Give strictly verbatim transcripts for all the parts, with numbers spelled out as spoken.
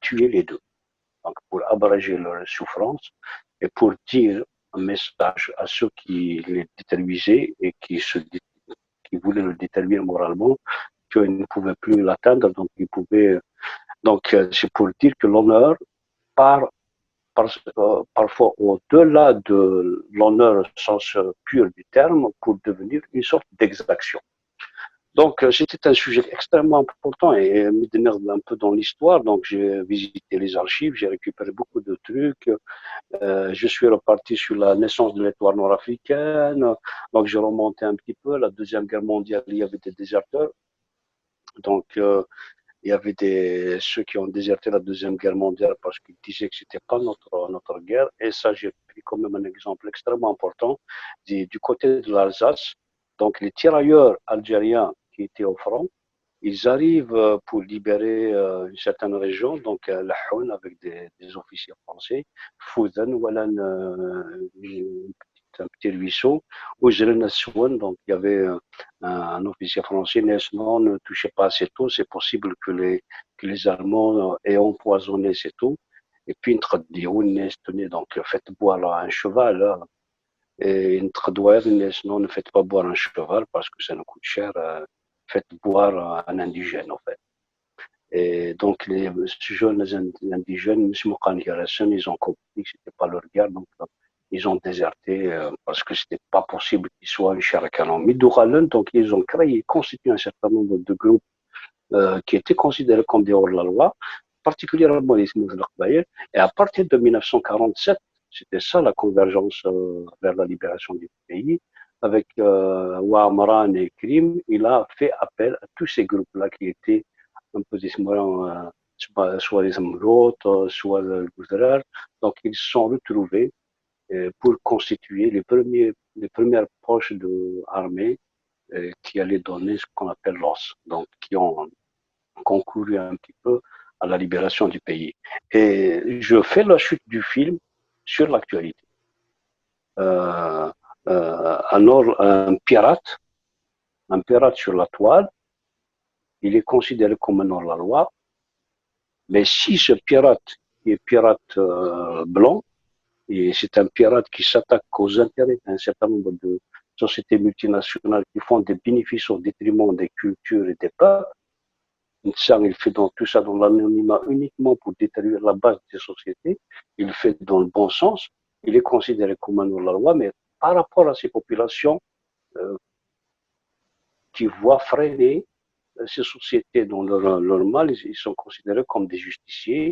tuer les deux. Donc, pour abréger leur souffrance et pour dire un message à ceux qui les détruisaient et qui se qui voulaient le détruire moralement, qu'ils ne pouvaient plus l'atteindre, donc ils pouvaient. Donc, euh, c'est pour dire que l'honneur, par, par, euh, parfois au-delà de l'honneur au sens pur du terme, pour devenir une sorte d'exaction. Donc, euh, c'était un sujet extrêmement important et, euh, un peu dans l'histoire. Donc, j'ai visité les archives, j'ai récupéré beaucoup de trucs. Euh, je suis reparti sur la naissance de l'histoire nord-africaine. Donc, j'ai remonté un petit peu. La Deuxième Guerre mondiale, il y avait des déserteurs. Donc, euh, il y avait des, ceux qui ont déserté la Deuxième Guerre mondiale parce qu'ils disaient que c'était pas notre, notre guerre. Et ça, j'ai pris quand même un exemple extrêmement important du, du côté de l'Alsace. Donc, les tirailleurs algériens qui étaient au front, ils arrivent euh, pour libérer euh, une certaine région, donc euh, Lahoun avec des, des officiers français, Fouden, voilà une, euh, une petite, un petit ruisseau, où ils allaient à Souen, donc il y avait euh, un, un officier français, il dit non, ne touchez pas à cette eau, c'est possible que les, que les Allemands euh, aient empoisonné cette eau. Et puis, il dit, donc faites boire un cheval, hein. Et il dit, non, ne faites pas boire un cheval parce que ça nous coûte cher, euh, faites boire un indigène, en fait. Et donc, les, ces jeunes indigènes, ils ont compris que c'était pas leur guerre, donc euh, ils ont déserté euh, parce que c'était pas possible qu'ils soient une chair à canon. Mais donc, ils ont créé, constitué un certain nombre de groupes euh, qui étaient considérés comme des hors-la-loi, particulièrement les Tmouth Al-Qbaïl. Et à partir de mille neuf cent quarante-sept, c'était ça la convergence euh, vers la libération du pays. Avec euh, Ouamran et Krim, il a fait appel à tous ces groupes-là qui étaient un peu des euh, soit les Amrotes, euh, soit le Goudrar. Donc, ils se sont retrouvés euh, pour constituer les, premiers, les premières poches d'armée euh, qui allaient donner ce qu'on appelle l'os, donc qui ont concouru un petit peu à la libération du pays. Et je fais la chute du film sur l'actualité. euh, euh, un, hors- un pirate, un pirate sur la toile, il est considéré comme un hors-la-loi. Mais si ce pirate, qui est pirate euh, blanc, et c'est un pirate qui s'attaque aux intérêts d'un certain nombre de sociétés multinationales qui font des bénéfices au détriment des cultures et des peuples, ça, il fait dans tout ça dans l'anonymat uniquement pour détruire la base des sociétés, il le fait dans le bon sens, il est considéré comme un hors-la-loi, mais par rapport à ces populations euh, qui voient freiner euh, ces sociétés dans leur, leur mal, ils sont considérés comme des justiciers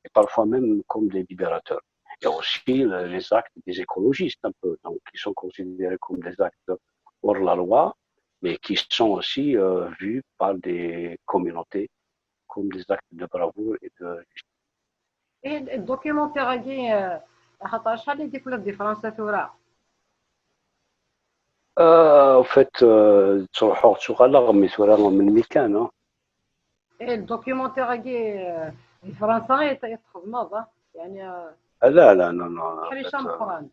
et parfois même comme des libérateurs. Il y a aussi les actes des écologistes, un peu, donc, qui sont considérés comme des actes hors la loi, mais qui sont aussi euh, vus par des communautés comme des actes de bravoure et de justice. ايه الدوكيومونتير هاكي، خاطر شحال يديك ولاد دي فرنسا ثورة؟ آه، فات آه، تروحوا تشوغالا مي ثورة من ميكان. ايه الدوكيومونتير هاكي، دي فرنسا يتخدم هذا يعني. لا لا لا لا. حريشه مقران.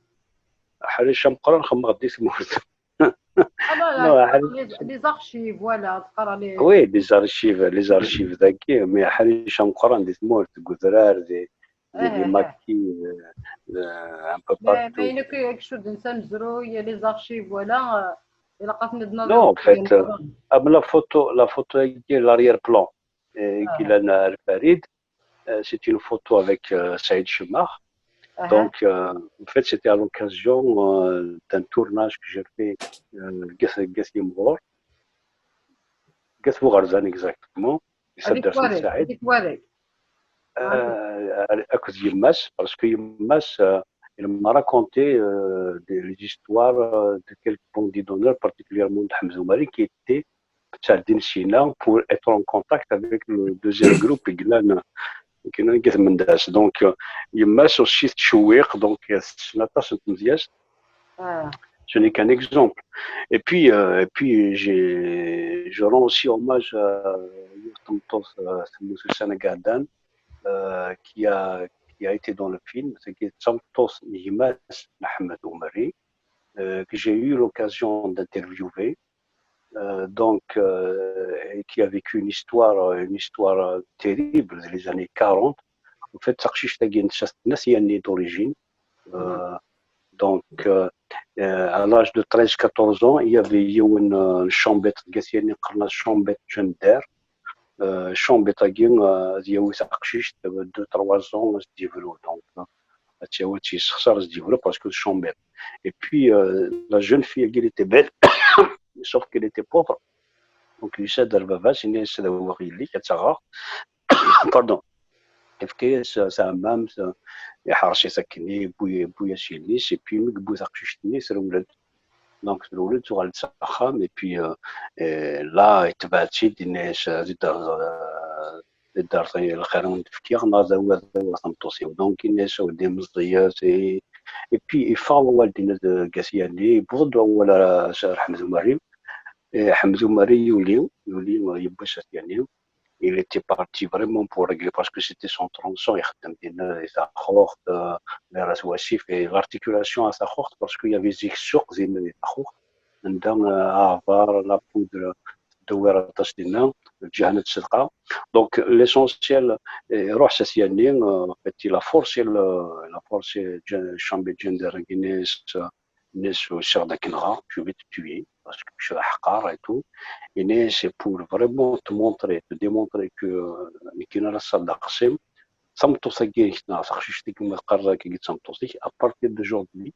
حريشه مقران خما غدي تموت. لا لا، لي زارشيف، فوالا، تقرا لي. وي، لي زارشيف، لي زارشيف ذاكي، مي حريشه مقران دي تموت، كوزرار دي، دي ماكي، ان بو بارتو. باين كي شو دنسان مزروي لي زارشيف ولا الا قاتنا دنا. نو، فيت ام لا فوتو، لا فوتو هي لاريير بلان كي لنا الفريد. C'est une photo avec euh, Saïd Chemar. Donc, euh, en fait, c'était à l'occasion euh, d'un tournage que j'ai fait euh, Gath Yemɣur. Gath Buɣerzan, exactement. Avec Saïd. Euh, avec Yemmas, parce que Yemmas, euh, il m'a raconté euh, des, les histoires euh, de quelques bandits d'honneur, particulièrement de Hamza Oumari, qui était Saladin Sina pour être en contact avec le deuxième groupe, Iglan, Iglan Mendas. Donc, euh, Yemmas aussi, Tchouir, donc, c'est une attache de. Ce n'est qu'un exemple. Et puis, euh, et puis je rends aussi hommage à Yurtamtos Samuel Sanagardan, euh, qui, a, qui a été dans le film, c'est qui est Santos Yimas Mohamed Oumari, euh, que j'ai eu l'occasion d'interviewer. Euh, donc, euh, et qui a vécu une histoire, une histoire terrible dans les années quarante. En fait, c'est une d'origine. Euh, donc, euh, euh, à l'âge de treize quatorze ans, il y avait une, une chambre de gender. Euh, chambre de deux trois ans, se développe. Donc, c'est aussi ça se développe parce que chambre. Et puis, euh, la jeune fille, elle était belle, sauf qu'elle était pauvre. Donc, il s'est d'Arbavas, il s'est d'Awarili, et cetera. Pardon. Efk-as sa ɛemma-m, iḥerṣ-it akkenni, yewwi-as yelli-s, et puis mi yewwi taqcict-nni, trewled. Donc, trewled, tuɣal-d s axxam, et puis euh, là, itbeɛ-tt-id, yenna-yas, ad d-terreḍ lxir n tefkiɣ, neɣ d awal tameṭṭut-iw. Donc, yenna-yas, a weddi, meẓẓiyet, et puis, yeffeɣ wawal dinna deg At Yanni, yewweḍ-d wawal ar Ḥmed Umari. Ḥmed Umari yuli, yuli, yewwi-s At Yanni. Il était parti vraiment pour régler parce que c'était son tronçon, ixeddem dinna di Taxuxt, vers At Wasif, et l'articulation à Taxuxt, parce qu'il y avait zik ssuq dinna di Taxuxt, anda aɛbar, la poudre, teddewwir aṭas dinna, lǧiha n tsedqa. Donc, l'essentiel, iruḥ s At Yanni, en fait, il a forcé, il a forcé Chambi Gender, Guinness, Nnes usiɣ-d akken dɣa, je vais te tuer, parce que je suis ḥqar et tout. Et c'est pour vraiment te montrer, te démontrer que nekkin ara s-sadaɣ qsim. Tameṭṭut-agi-inek neɣ taqcict-agi ma teqqareḍ akka d tameṭṭut-ik, à partir d'aujourd'hui,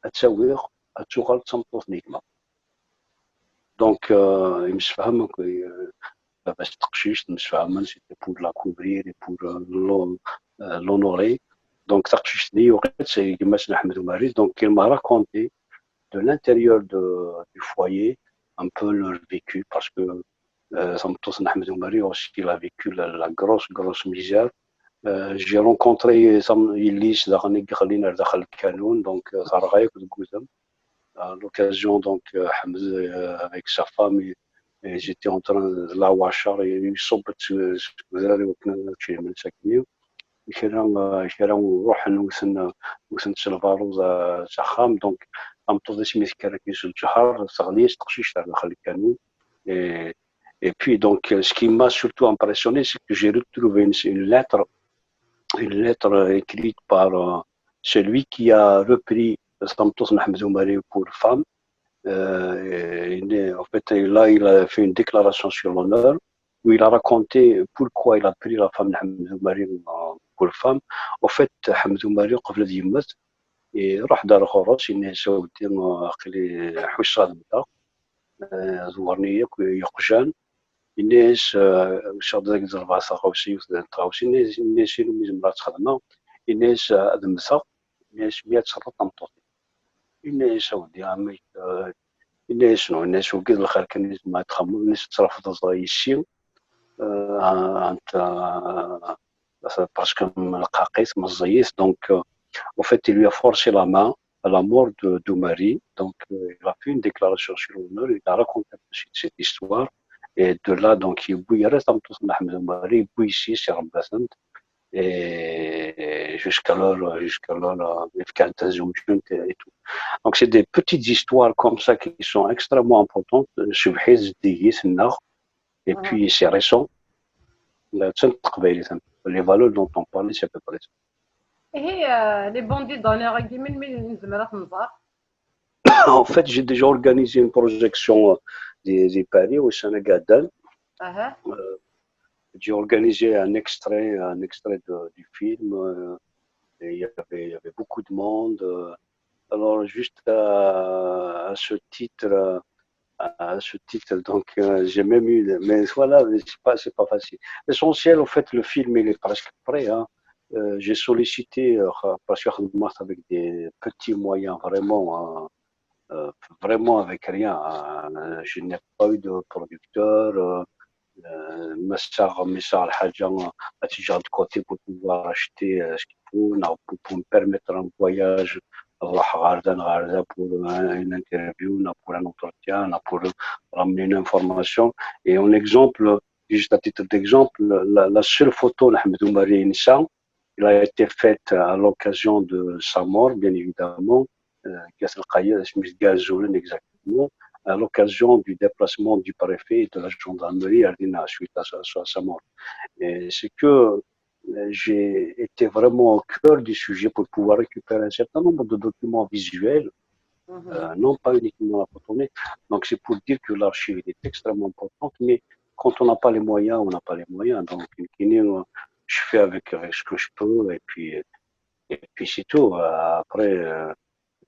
ad tt-awiɣ, ad tuɣal d tameṭṭut n gma. Donc, euh, yemsefham akk, euh, baba-s d teqcict, msefhamen, c'était pour la couvrir et pour euh, l'hon- euh, l'honorer. Donc, taqcict-nni yuɣ-itt gma-s n Ḥmed Umari. Donc, il m'a raconté de l'intérieur de, du foyer un peu leur vécu, parce que euh, tameṭṭut n Ḥmed Umari aussi, il a vécu la, la grosse, grosse misère. Euh, j'ai rencontré yelli-s daɣen i yexlin ar daxel lkanun, donc euh, terɣa yakk deg wudem. À l'occasion, donc, euh, Hamza, euh, avec sa femme, ils, ils étaient en train de la washer, et ils sont partis se couvrir avec une. kra, kra ruḥen wten, wten s lbarud, euh, s axxam. Donc, tameṭṭut asmi tekker akin s lǧehṛ, teɣli-as teqcict ar daxel lkanun. Et, et puis, donc, euh, ce qui m'a surtout impressionné, c'est que j'ai retrouvé une, une lettre, une lettre écrite par, euh, celui qui a repris tameṭṭut n Ḥmed Umari pour femme. Euh, il est, en fait, là, il a fait une déclaration sur l'honneur où il a raconté pourquoi il a pris la femme de Ḥmed Umari, euh, pour femme. En fait, Ḥmed Umari, qbel ad yemmet, iruḥ-d ar ɣur-s, yenna-yas: "A weddi, euh, aql-i ḥusseɣ ad mmteɣ. Euh, ḍewren-iyi akk yeqjan." Yenna-yas, euh, usiɣ-d ad ak-d-ḍelbeɣ taɣawsa, yiwet n tɣawsa. Yenna-yas, yenna-yas: "Ilumma zemreɣ ad tt-xedmeɣ?" Yenna-yas, euh, "Ad mmteɣ." Yenna-yas: "Mi ad terreḍ tameṭṭut-im." Yenna-yas: "A weddi, ɛemmi, euh," yenna-yas: "Non." Yenna-yas: "Wagi d lxir kan i tzemreḍ ad txedmeḍ." Yenna-yas: "Ad trefdeḍ yessi, euh, ant, euh, parce que lqaqit, meẓẓiyit." Donc, euh, en fait, il lui a forcé la main à la mort de, d'Oumari. Donc, euh, il a fait une déclaration sur l'honneur, il a raconté un peu cette, cette histoire. Et de là, donc, yewwi, yerra tameṭṭut n Ḥmed Umari, yewwi yessi-s, iṛebba-tent. Et jusqu'à l'heure, jusqu'à l'heure, euh, yefka-d tazewǧent et tout. Donc, c'est des petites histoires comme ça qui sont extrêmement importantes. Cebḥit, zeddigit-nneɣ. Et puis, c'est récent. La, d teqbaylit, hein. Les valeurs dont on parle, c'est à peu près ça. Ihi, euh, les bandits d'honneur-agi, melmi nezmer ad t-nẓer? En fait, j'ai déjà organisé une projection, euh, des, des Paris au Sénégal. Aha. Euh, j'ai organisé un extrait, un extrait de, du film. Euh, et il y avait, il y avait beaucoup de monde. Euh, alors, juste à, à ce titre, euh, à ce titre, donc, euh, j'ai même eu, mais voilà, mais c'est pas, c'est pas facile. L'essentiel, au fait, le film, il est presque prêt, hein. Euh, j'ai sollicité, euh, parce que avec des petits moyens, vraiment, hein, euh, vraiment avec rien, hein. Je n'ai pas eu de producteur. Euh, euh, ma ssaɣ, ma ssaɣ lḥaǧa, ad tt-ǧǧeɣ de côté pour pouvoir acheter, euh, ce qu'il faut, neɣ pour, pour me permettre un voyage, ad ruḥeɣ ɣer da neɣ ɣer da pour, euh, une interview, neɣ pour un entretien, neɣ pour, euh, ramener une information. Et un exemple, juste à titre d'exemple, la, la seule photo n Ḥmed Umari i nesɛa, il a été faite à l'occasion de sa mort, bien évidemment, euh, Gas El Kayed, Smith Gazoulin, exactement, à l'occasion du déplacement du préfet et de la gendarmerie à Dina suite à sa, à sa mort. Et c'est que, euh, j'ai été vraiment au cœur du sujet pour pouvoir récupérer un certain nombre de documents visuels, euh, non pas uniquement la photo, mais donc c'est pour dire que l'archive est extrêmement importante, mais quand on n'a pas les moyens, on n'a pas les moyens. Donc, euh, je fais avec, avec ce que je peux, et puis, et puis c'est tout. Euh, après, euh,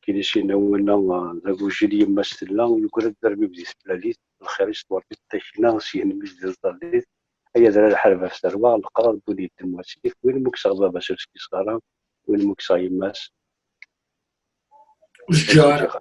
kini sin awal-a, euh, d agujil yemma-s tella, yugar-d d arbib di tlalit, lxir-is twert-it takna, s yigenmi-s di tẓallit, ay adrar ḥareb ɣef tarwa, leqrar n win yeddem wasif, win mukkseɣ baba-s ur s-kiseɣ ara, win mukkseɣ yemma-s. Ujjar.